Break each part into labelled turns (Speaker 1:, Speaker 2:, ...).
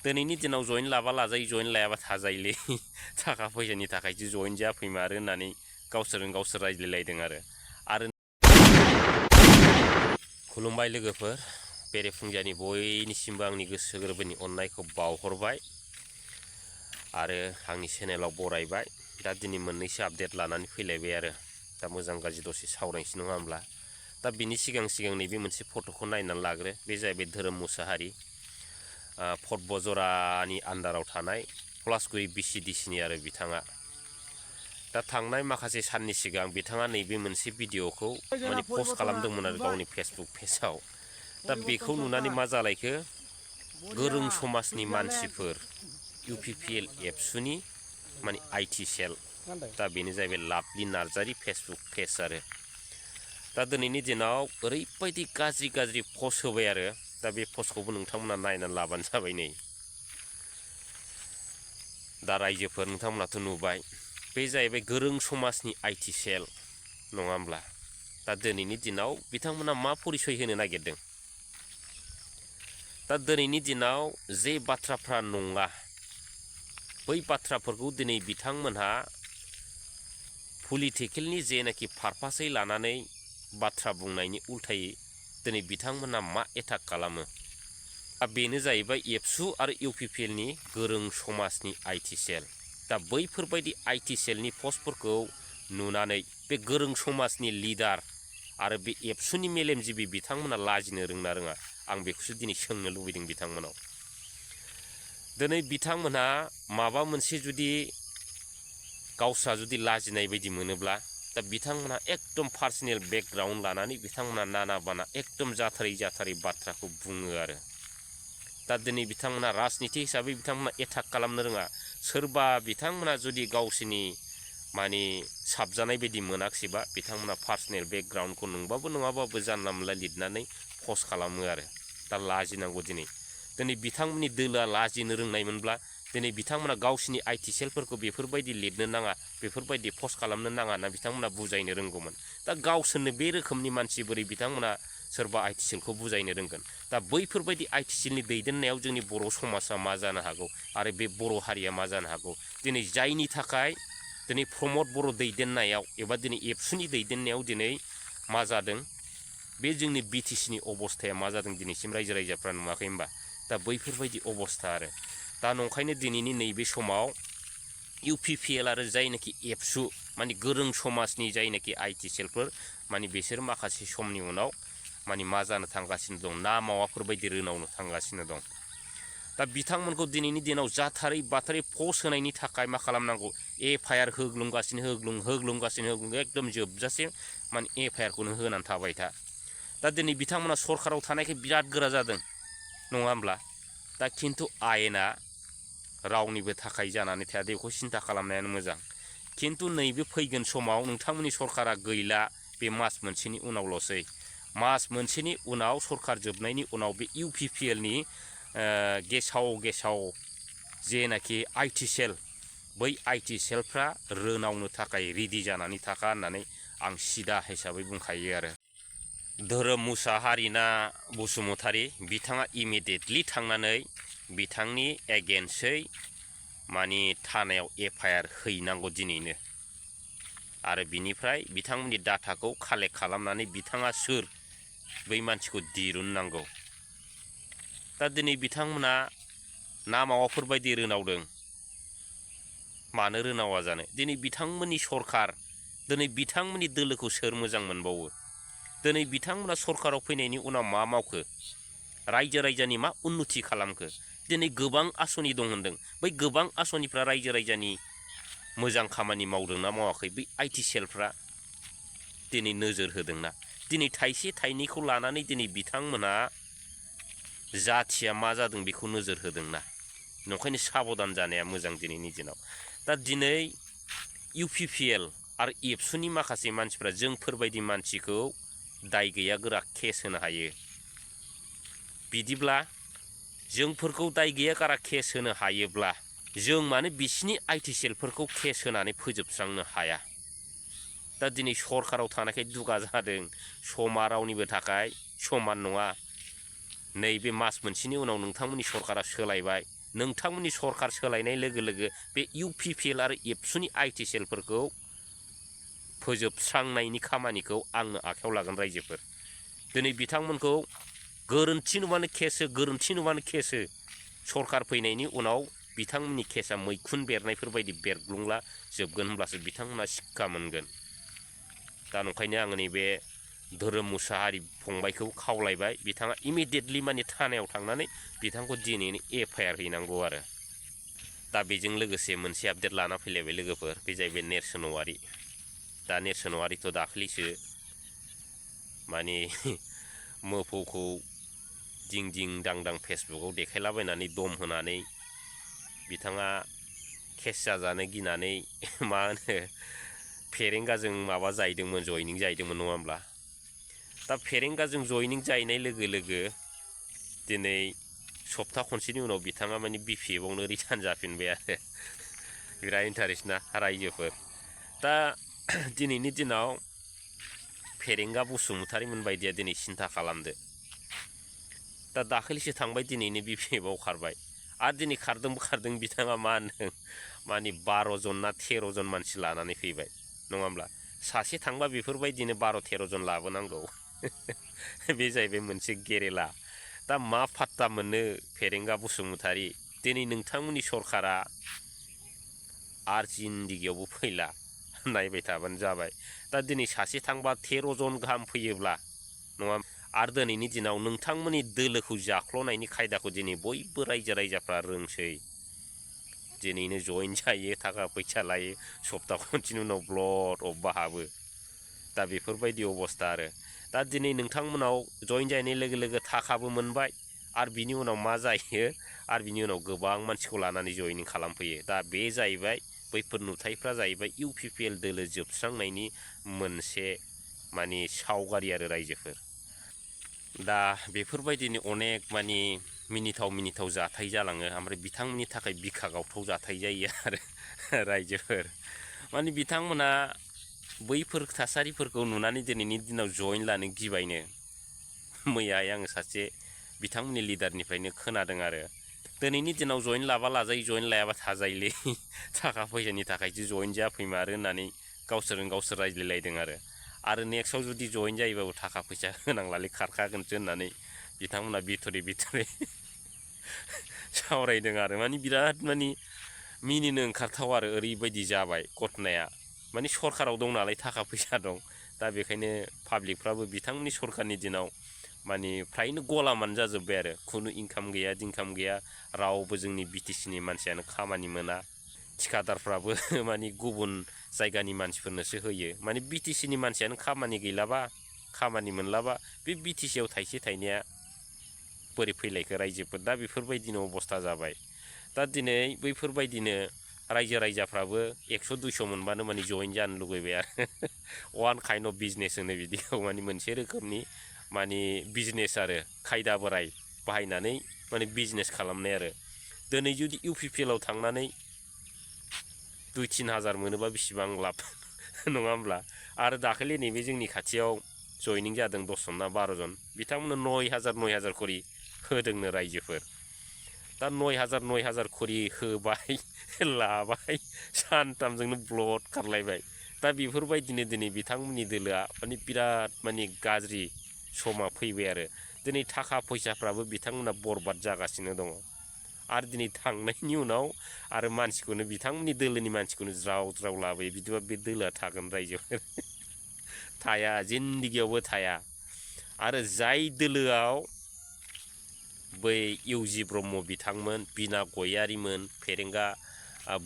Speaker 1: दिनैनि दिनाव जइन लाबा लाजायो जइन लायाबा थाजायोलै थाखा फैसानि थाखायसो जइन जाफैमारो होननानै गावसोरजों गावसोर रायज्लायलायदों आरो खुलुमबाय लोगोफोर बेरेफुंजानि बयनिसिमबो आंनि गोसो गोरबोनि अननायखौ बावहरबाय आरो आंनि चेनेलाव बरायबाय दा दिनै मोननैसो आपडेट लानानै फैलायबाय आरो दा मोजां गाज्रि दसे सावरायनोसै नङा होमब्ला दा बिनि सिगां नैबे मोनसे फट'खौ नायनानै लाग्रो बे जाहैबाय धोरोम मुसाहारि फट बजरानि आन्दाराव थानाय पलासगुरि BCDCनि आरो बिथाङा दा थांनाय माखासे साननि सिगां बिथाङा नैबे मोनसे भिडिअखौ माने पस्ट खालामदोंमोन आरो गावनि फेसबुक पेजआव दा बेखौ नुनानै मा जालायखो गोरों समाजनि मानसिफोर UPPL एबसुनि माने IT सेल दा बेनो जाहैबाय लाभलि नार्जारि फेसबुक पेज आरो दा दिनैनि दिनाव ओरैबायदि गाज्रि पस्ट होबाय आरो दा बे पस्टखौबो नोंथांमोना नायनानै लाबानो जाबाय नै दा रायजोफोर नोंथांमोनाथ' नुबाय बे जाहैबाय गोरों समाजनि IT सेल नङा होमब्ला दा दिनैनि दिनाव बिथांमोना मा परिचय होनो नागिरदों दा दिनैनि दिनाव जे बाथ्राफ्रा नङा बै बाथ्राफोरखौ दिनै बिथांमोनहा पलिटिकेलनि जेनाखि पारपासै लानानै बाथ्रा बुंनायनि उल्थायै दिनै बिथांमोना मा एटाक खालामो बेनो जाहैबाय एबसु आरो UPPLनि गोरों समाजनि IT सेल दा बैफोरबायदि IT सेलनि पस्टफोरखौ नुनानै बे गोरों समाजनि लिडार आरो बे एबसुनि मेलेमजिबि बिथांमोना लाजिनो रोंना रोङा आं बेखौसो दिनै सोंनो लुबैदों बिथांमोनाव दिनै बिथांमोना माबा मोनसे जुदि गावस्रा जुदि लाजिनाय बायदि मोनोब्ला दा बिथांमोना एकदम पार्सनेल बेकग्राउन्ड लानानै बिथांमोना नाना बाना एकदम जाथारै बाथ्राखौ बुङो आरो दा दिनै बिथांमोना राजनिति हिसाबै बिथांमोना एटाक खालामनो रोङा सोरबा बिथांमोना जुदि गावसिनि माने साबजानाय बायदि मोनाखिसैबा बिथांमोना पार्सनेल बेकग्राउन्डखौ नंबाबो नङाबाबो जानला मोनला लिरनानै पस्ट खालामो आरो दा लाजिनांगौ दिनै बिथांमोननि दोलोआ लाजिनो रोंनायमोनब्ला दिनै बिथांमोना गावसिनि IT सेलफोरखौ बेफोरबायदि लिरनो नाङा बेफोरबायदि पस्ट खालामनो नाङा होनना बिथांमोना बुजायनो रोंगौमोन दा गावसोरनो बे रोखोमनि मानसि बोरै बिथांमोना सोरबा IT सेलखौ बुजायनो रोंगोन दा बैफोरबायदि IT सेलनि दैदेननायाव जोंनि बर' समाजा मा जानो हागौ आरो बे बर' हारिया मा जानो हागौ दिनै जायनि थाखाय दिनै प्रमद बर' दैदेननायाव एबा दिनै एबसुनि दैदेननायाव दिनै मा जादों बे जोंनि BTCनि अबस्थाया मा जादों दिनैसिम रायजो राजाफ्रा नुवाखै होमबा दा बैफोरबायदि अबस्था आरो दा नंखायनो दिनैनि नैबे समाव UPPL आरो जायनाखि एबसु माने गोरों समाजनि जायनाखि IT सेलफोर माने बिसोर माखासे समनि उनाव माने मा जानो थांगासिनो दं ना मावाफोरबायदि रोनावनो थांगासिनो दं दा बिथांमोनखौ दिनैनि दिनाव जाथारै बाथारै पस्ट होनायनि थाखाय मा खालामनांगौ FIR होग्लुंगासिनो एकदम जोबजासे माने FIR खौनो होनानै थाबाय था दा दिनै बिथांमोना सरकाराव थानायखाय बिराद गोरा जादों नङा होमब्ला दा खिन्थु आयेना रावनिबो थाखाय जानानै थाया बेखौ सिन्था खालामनायानो मोजां खिन्थु नैबे फैगोन समाव नोंथांमोननि सरकारा गैला बे मास मोनसेनि उनावल'सै मास मोनसेनि उनाव सरकार जोबनायनि उनाव बे UPPLनि गेसाव जेनाखि IT सेल बै IT सेलफ्रा रोनावनो थाखाय रेडि जानानै थाखा होननानै आं सिदा हिसाबै बुंखायो आरो धोरोम मुसाहारिना बसुमतारी बिथाङा इमिडियेटलि थांनानै बिथांनि एगेन्स्टै माने थानायाव FIR हैनांगौ दिनैनो आरो बिनिफ्राय बिथांमोननि डाटाखौ कालेक्ट खालामनानै बिथाङा सोर बै मानसिखौ दिरुननांगौ दा दिनै बिथांमोना ना मावाफोरबायदि रोनावदों मानो रोनावा जानो दिनै बिथांमोननि सरकार दिनै बिथांमोननि दोलोखौ सोर मोजां मोनबावो दिनै बिथांमोना सरकाराव फैनायनि उनाव मा मावखो रायजो राजानि मा उन्नति खालामखो दिनै गोबां आसनि दं होनदों बै गोबां आसनिफ्रा रायजो राजानि मोजां खामानि मावदोंना मावाखै बै IT सेलफ्रा दिनै नोजोर होदोंना दिनै थाइसे थाइनैखौ लानानै दिनै बिथांमोना जाथिया मा जादों बेखौ नोजोर होदोंना नंखायनो साबधान जानाया मोजां दिनैनि दिनाव दा दिनै UPPL आरो एबसुनि माखासे मानसिफ्रा जोंफोरबायदि मानसिखौ दाय गैया गोरा केस होनो हायो बिदिब्ला जोंफोरखौ दाय गैया गारा केस होनो हायोब्ला जों माने बिसिनि IT सेलफोरखौ केस होनानै फोजोबस्रांनो हाया दा दिनै सरकाराव थानायखाय दुगा जादों समा रावनिबो थाखाय समान नङा नैबे मास मोनसेनि उनाव नोंथांमोननि सरकारा सोलायबाय नोंथांमोननि सरकार सोलायनाय लोगो लोगो बे इउपिपिएल आरो एबसुनि आइटि सेलफोरखौ फोजोबस्रांनायनि खामानिखौ आंनो आखायाव लागोन रायजोफोर। दिनै बिथांमोनखौ गोरोन्थि नुबानो केस हो, गोरोन्थि नुबानो केस हो। सरकार फैनायनि उनाव बिथांमोननि केसा मैखुन बेरनायफोर बायदि बेरग्लुंला जोबगोन, होनब्लासो बिथांमोना सिक्का मोनगोन। दा नंखायनो आङो नैबे धोरोम मुसाहारि फंबायखौ खावलायबाय, बिथाङा इमिडियेटलि माने थानायाव थांनानै बिथांखौ दिनैनो एफआइआर हैनांगौ आरो। दा बेजों लोगोसे मोनसे आपडेट लाना फैलायबाय लोगोफोर, बे जाहैबाय नेरसोन औवारि। दा नेरसोन औवारिथ' दाख्लैसो माने मोफौखौ दिं दिं दां दां फेसबुकाव देखायलाबायनानै दम होनानै बिथाङा केस जाजानो गिनानै मा होनो फेरेंगाजों माबा जाहैदोंमोन, जयनिं जाहैदोंमोन नङा होमब्ला। दा फेरेंगाजों जयनिं जाहैनाय लोगो लोगो दिनै सप्ता खनसेनि उनाव बिथाङा माने बिपिएफआवनो रिटार्न जाफिनबाय आरो। बिराद इन्टारेस्ट ना रायजोफोर। दा दिनैनि दिनाव फेरेंगा बसुमतारीमोन बायदिया दिनै सिन्था खालामदो, दा दाखालिसो थांबाय दिनैनो बिपिएफआव खारबाय, आरो दिनै खारदों बिथाङा मा होनदों माने 12 जन ना 13 जन मानसि लानानै फैबाय नङा होमब्ला। सासे थांबा बेफोरबायदिनो 12-13 जन लाबोनांगौ। बे जाहैबाय मोनसे गेरेला। दा मा फात्ता मोननो फेरेंगा बसुमतारी, दिनै नोंथांमोननि सरकारा आरो जिन्दिगियावबो फैला, नायबाय थाबानो जाबाय। दा दिनै सासे थांबा 13 जन गाहाम फैयोब्ला नङा, आरो दिनैनि दिनाव नोंथांमोननि दोलोखौ जाख्ल'नायनि खायदाखौ दिनै बयबो रायजो राजाफ्रा रोंसै। दिनैनो जइन जायो, थाखा फैसा लायो, सप्ता खनसेनि उनाव ब्लड अबबा हाबो। दा बेफोरबायदि अबस्था आरो। दा दिनै नोंथांमोनाव जइन जाहैनाय लोगो लोगो थाखाबो मोनबाय, आरो बिनि उनाव मा जायो, आरो बिनि उनाव गोबां मानसिखौ लानानै जइनिं खालामफैयो। दा बे जाहैबाय, बैफोर नुथायफ्रा जाहैबाय इउपिपिएल दोलो जोबस्रांनायनि मोनसे माने सावगारि आरो रायजोफोर। दा बेफोरबायदिनो अनेक माने मिनिथाव जाथाय जालाङो, ओमफ्राय बिथांमोननि थाखाय बिखा गावथाव जाथाय जायो आरो रायजोफोर। माने बिथांमोना बैफोर थासारिफोरखौ नुनानै दिनैनि दिनाव जइन लानो गिबायनो। मैयाहाय आङो सासे बिथांमोननि लिडारनिफ्रायनो खोनादों आरो, दिनैनि दिनाव जइन लाबा लाजायो, जइन लायाबा थाजायोलै, थाखा फैसानि थाखायसो जइन जाफैमारो होननानै गावसोरजों गावसोर रायज्लायलायदों आरो नेक्स्टआव जुदि जइन जायोबाबो थाखा फैसा होनांलालै खारखागोनसो होननानै बिथांमोना बिथरै सावरायदों आरो। माने बिराद माने मिनिनो ओंखारथाव आरो, ओरैबायदि जाबाय घटनाया। माने सरकाराव दं नालाय, थाखा फैसा दं, दा बेखायनो पाब्लिकफ्राबो बिथांमोननि सरकारनि दिनाव माने फ्रायनो गलामानो जाजोब्बाय आरो। खुनु इनकाम गैया, दिनकाम गैया, रावबो जोंनि बिटिसिनि मानसियानो खामानि मोना, थिखादारफ्राबो माने गुबुन जायगानि मानसिफोरनोसो होयो। माने बिटिसिनि मानसियानो खामानि गैलाबा, खामानि मोनलाबा, बे बिटिसियाव थाइसे थाइनैया बोरै फैलायखो रायजोफोर। दा बेफोरबायदिनो अबस्था जाबाय। दा दिनै बैफोरबायदिनो रायजो राजाफ्राबो 100-200 मोनबानो माने जइन जानो लुगैबाय आरो। वान काइन्ड अफ बिजनेस होनो बिदिखौ, माने मोनसे रोखोमनि माने बिजनेस आरो, खायदा बोराय बाहायनानै माने बिजनेस खालामनाय आरो। दिनै जुदि इउपिपिएलाव थांनानै 2-3 हाजार मोनोबा बेसेबां लाब नङा होमब्ला। आरो दाखालि नैबे जोंनि खाथियाव जइनिं जादों 10 जन ना 12 जन, बिथांमोननो 9,000 खरि होदोंनो रायजोफोर। दा 9,000 खरि होबाय, लाबाय, सानथामजोंनो ब्लड खारलायबाय। दा बेफोरबायदिनो दिनै बिथांमोननि दोलोआ माने बिराद माने गाज्रि समा फैबाय आरो। दिनै थाखा फैसाफ्राबो बिथांमोना बरबाद जागासिनो दङ, आरो दिनै थांनायनि उनाव आरो मानसिखौनो, बिथांमोननि दोलोनि मानसिखौनो ज्राव ज्राव लाबोयो। बिदिबा बे दोलोआ थागोन रायजोफोर? थाया, जिन्दिगियावबो थाया। आरो जाय दोलोआव बै इउजि ब्रह्म बिथांमोन, बिना गयारिमोन, फेरेंगा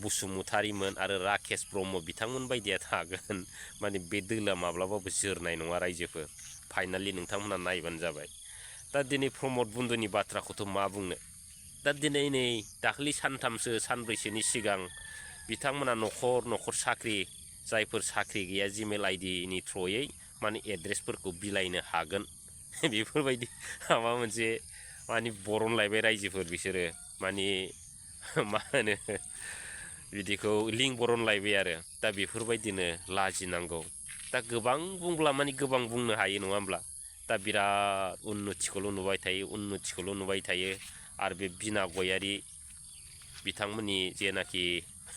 Speaker 1: बसुमतारीमोन आरो राकेश ब्रह्म बिथांमोन बायदिया थागोन, माने बे दोलोआ माब्लाबाबो जोरनाय नङा रायजोफोर। फाइनालि नोंथांमोना नायबानो जाबाय। दा दिनै प्रमद बन्दुनि बाथ्राखौथ' मा बुंनो। दा दिनै नै दाखालि सानब्रैसोनि सिगां बिथांमोना न'खर साख्रि, जायफोर साख्रि गैया, जिमेल आइडिनि थ्रयै माने एड्रेसफोरखौ बिलाइनो हागोन, बेफोरबायदि माबा मोनसे माने बरनलायबाय रायजोफोर बिसोरो। माने मा होनो बिदिखौ, लिंक बरनलायबाय आरो। दा बेफोरबायदिनो लाजिनांगौ। दा गोबां बुंब्ला माने गोबां बुंनो हायो नङा होमब्ला। दा बिराद उन्नतिखौल' नुबाय थायो, आरो बे बिना गयारि बिथांमोननि जेनाखि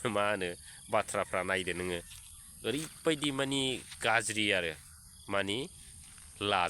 Speaker 1: मा होनो बाथ्राफ्रा नायदो नोङो ओरैबायदि मानि गाज्रि आरो मानि लाजा